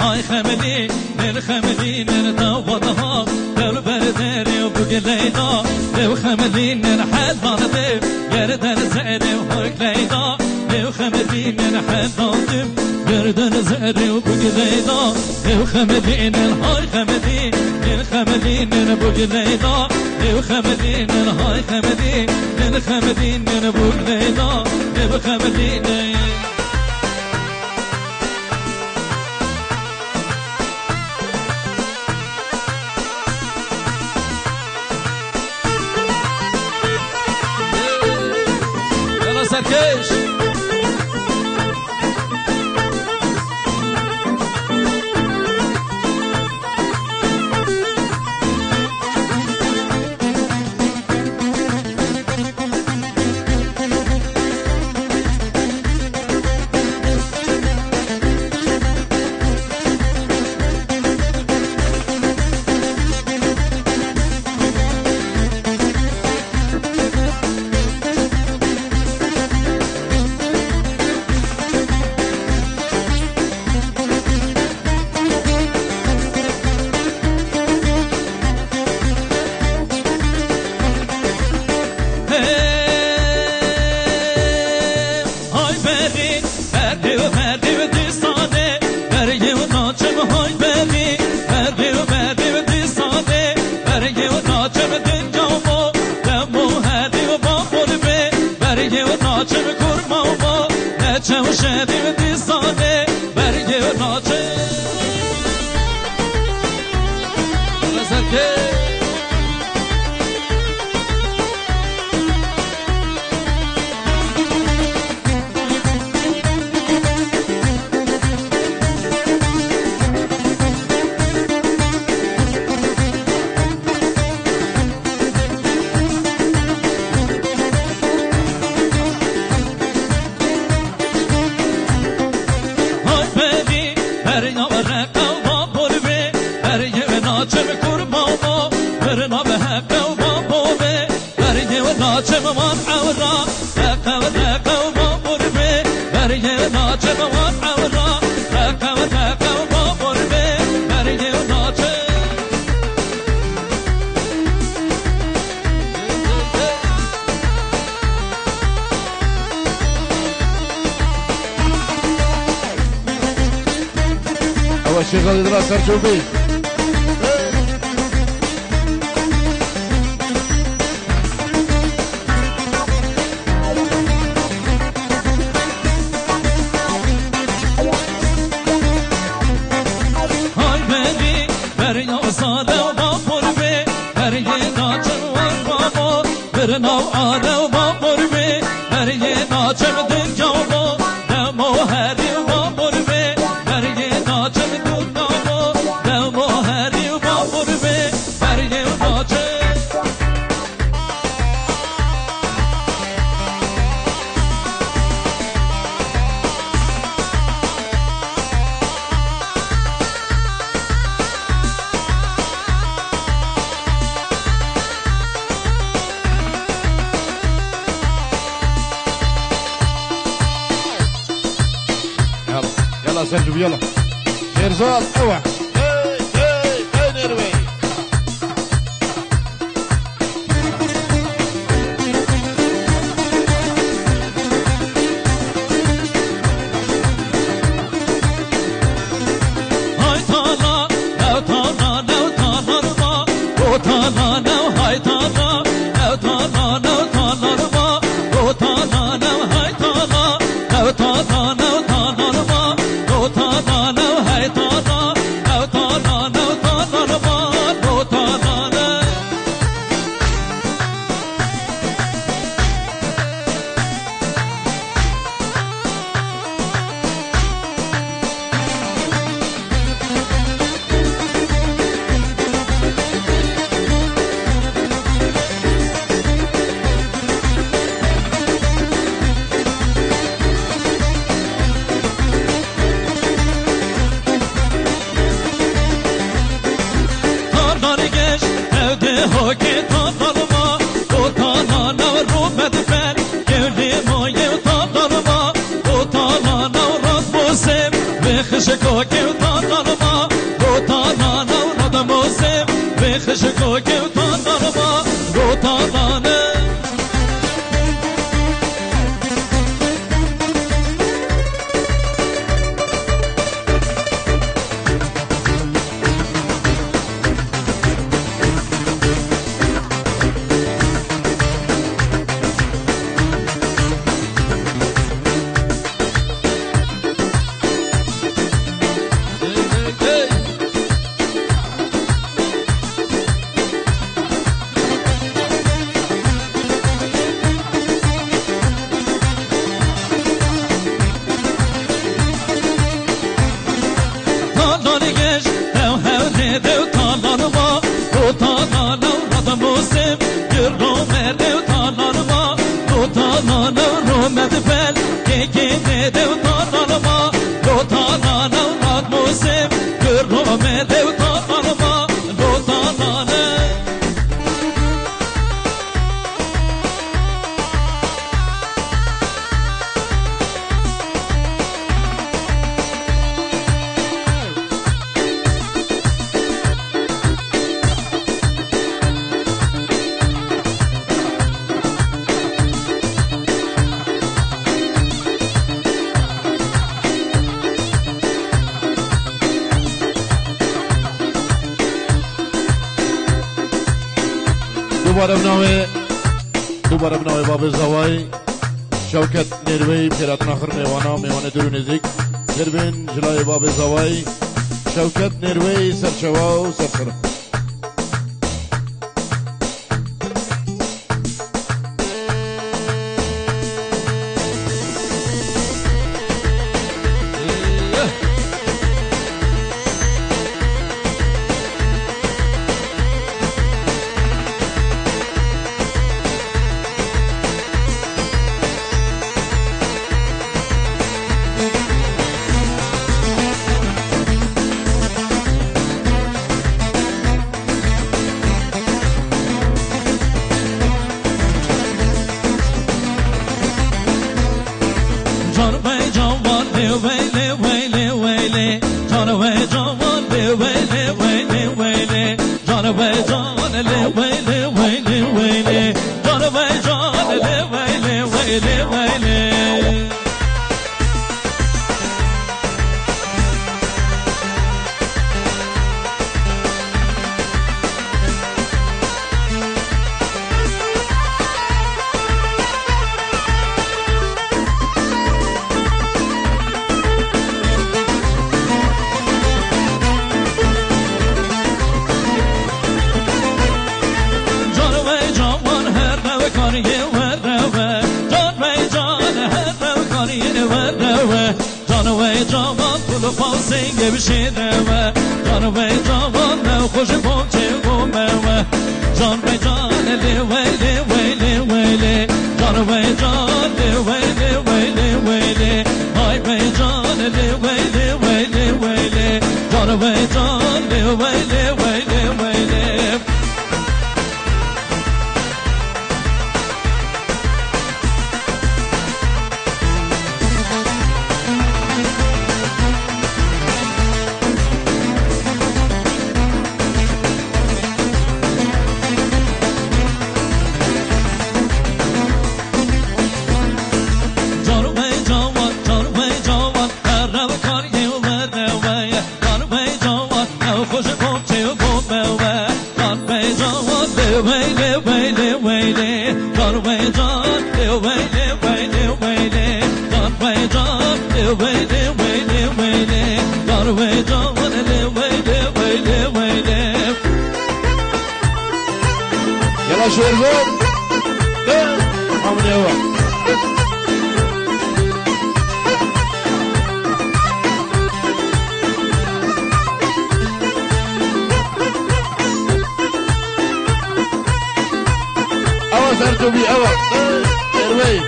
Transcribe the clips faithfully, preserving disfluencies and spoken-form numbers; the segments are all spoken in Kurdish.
Hay xemilî, nil xemilî, nil dawadaha, del ber derê û bug Leyla, ew xemilî, nil helan de, yer der zerê û hak Leyla, ew xemilî, nil helan de, yer der zerê û bug Leyla, ew xemilî, nil hay xemilî, nil xemilî, nil bug Leyla, ew xemilî, nil hay xemilî, nil xemilî, nil bug Leyla, ew xemilî, nil Yala serkeş. Hey, hay berî, berî, berî dîsane, berî û naçim hay berî, berî, berî dîsane, berî û naçim dinya bo, demo herî û babur be, berî û naçim kurma bo, ne çew şerî dîsane, berî û naçim. Rezerke. Hay berî, berî ya reqew babur be, berî ye naçim kurmama, berî na be heqew babo be, berî ye naçim wan ewra, reqew, reqew babur be, berî ye naçim wan ewra, reqew, reqew babur be, berî ye naçim. Ewa Şêxalî dira ser çewbê. Hay berî, berî ya sade û babur be, berî ye naçin wan babo, bir nav ade û babur be, berî ye naçin dinya bo, demo herî û babur be, berî ye naçin dinya bo, demo herî û babur be, berî ye naçin. Yala, yala Selçuk, yala. Şêrzal, ewa. Hey, hey, hey, Nerwey. Hay tala, ew tala, new tala ba, o tala, new hay tala, ew tala, new tala ba, o tala, new hay tala, ew tala, new tala ba, o tala, new hay tala, ew tala, new tala ba, o tala, new. Tarnanî geş, ew di hokê tarnanima, o tarnana rûmet ber, kewlî moyê tarnanima, o tarnana rast bosem, vê xişko kew tarnanima. Geş, hew hew lê dew talan ma, do talan ew radem Musim, gir ro me dew talan ma, do talan ew ro me difel, kê kê lê dew talan ma, do talan ew rad Musim, gir ro me dew talan ma, do talan ew. Dubare bi navê, dubare bi navê Babê Zaway, Şewket Nêrwey, pêratina xir mêwana, mêwanê dûr û nêzîk, xêr bên ji layê Babê Zaway, Şewket Nêrwey, serçewa û serserif. Can wey can wan lê weylê, weylê, weylê. Can wey can wan lê weylê, weylê, weylê. Can wey can lê weylê, weylê, weylê. Can wey can lê weylê, weylê, weylê. Can wey can wan her dew kariyê we dewe. Can wey can her dew kariyê we dewe. Can wey can wan tu li pawsê gewşê dewe. Can wey can wan nexweş bo çê bo mewe. Can wey can lê weylê, weylê, weylê. Can wey can lê weylê, weylê, weylê. Hay wey can lê weylê, weylê, weylê. Can wey can lê weylê, weylê, weylê. Can wey can wan, can wey can wan, her rew kariyê we dewe. Can wey can wan, ew xweş bo çê bo mewe. Can wey can wan lê weylê, weylê, weylê. Can wey can lê weylê, weylê, weylê. Can wey can lê weylê, weylê, weylê. Can wey can lê weylê, weylê, weylê. Yala şêrgo. Hamle wa. Ewa ser tu bî, ewa. Erwey.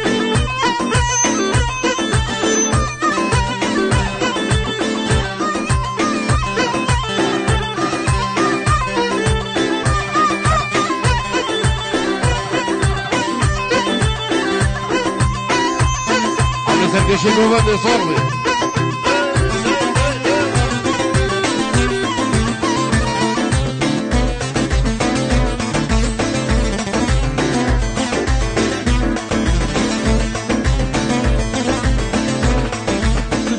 Em li serkêşî govendê sor bê.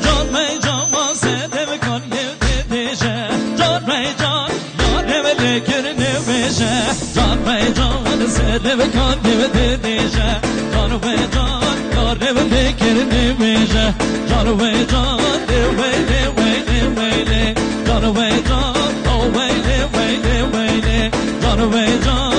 Can meycan ma sedevkan yew dibêje. Can meycan, ya dev lê kirine bêje. Can meycan, sedevkan yew dibêje. Can meycan, ya dev lê kirine bêje. Can meycan, lê weylê, weylê, weylê. Can meycan, o weylê, weylê, weylê. Can meycan,